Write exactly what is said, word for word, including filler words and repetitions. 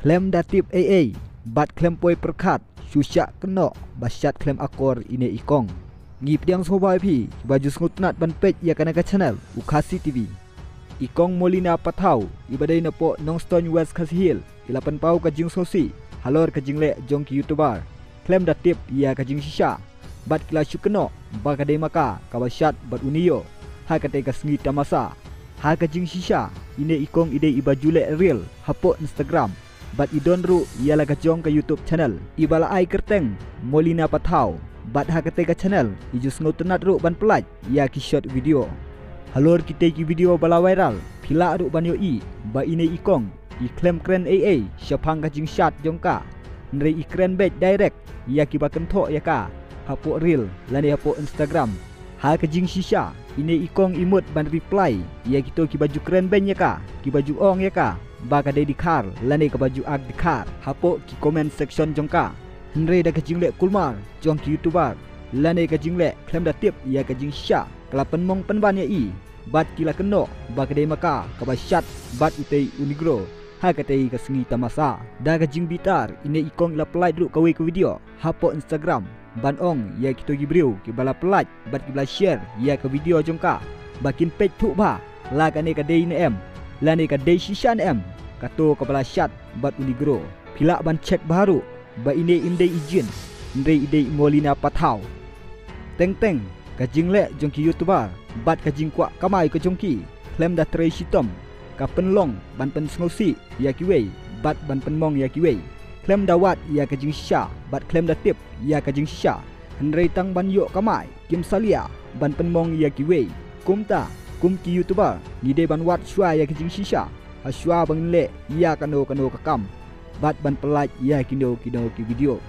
Khlem da tip ei ei bad khlem poi pyrkhat, shu shah kynnoh ba shad khlem akor ine i kong. Ngi pdiang sngewbha ïa phi ba ju sngewtynnat ban peit ïa kane ka channel U Khasi T V. I kong Molina Pathaw, iba dei na poh Nongstoiñ, West Khasi Hills, i la pynpaw ka jingsngewsih halor ka jingleh jong ki YouTuber khlem da tip ïa ka jingshisha, bad ki la shu kynnoh ba ka dei ma ka kaba shad bad une i ïoh ha katei ka sngi tamasa. Ha ka jingshisha, ine i kong i dei iba ju leh reel hapoh Instagram bad i don ruh ïa la ka jong ka YouTube channel iba la ai kyrteng Molina Pathaw, bad ha katei ka channel i ju sngewtynnat ruh ban pyllait ïa ki short video. Halor kitei ki video ba la viral, phi lah ruh ban ïohi ba ine i kong i khlem kren ei ei shaphang ka jingshad jong ka, hynrei i kren beit direct ïa kiba kynthoh ïa ka hapoh reel lane hapoh Instagram. Ha ka jingshisha, ine i kong i mut ban reply ïa kito kiba ju kren beiñ ïa ka, kiba ju ong ïa ka ba ka dei dkhar lane kaba ju act dkhar hapoh ki comment section jong ka. Hynrei da ka jingleh kulmar jong ki YouTuber lane ka jingleh khlem da tip ïa ka jingshisha, ka la pynmong pynban ïa i bad ki la kynnoh ba ka dei ma ka kaba shad bad utei u Negro ha katei ka sngi tamasa. Da ka jingbitar, ine i kong i la pyllait ruh kawei ka video hapoh Instagram ban ong ïa kito ki briew kiba la pyllait bad kiba la share ïa ka video jong ka ba kin peit thuh bha la kane ka dei ne em, lane ka dei shisha ne em kato kaba la shad bad u Negro. Phi lah ban check bha ruh ba ine im dei i Jin, hynrei i dei i Molina Pathaw. Teng teng, ka jingleh jong ki YouTuber bad ka jingkwah kamai ka jong ki khlem da trei shitom ka pynlong ban pynsngewsih ïa kiwei bad ban pynmong ïa kiwei. Khlem da wad ïa ka jingshisha bad khlem da tip ïa ka jingshisha, hynrei tang ban ïoh kamai, kim salia ban pynmong ïa kiwei. Kumta, kum ki YouTuber, ngi dei ban wad shuwa ïa ka jingshisha ha shuwa ba ngin leh ïa kano kano ka kam bad ban pyllait ïa kino kino ki video.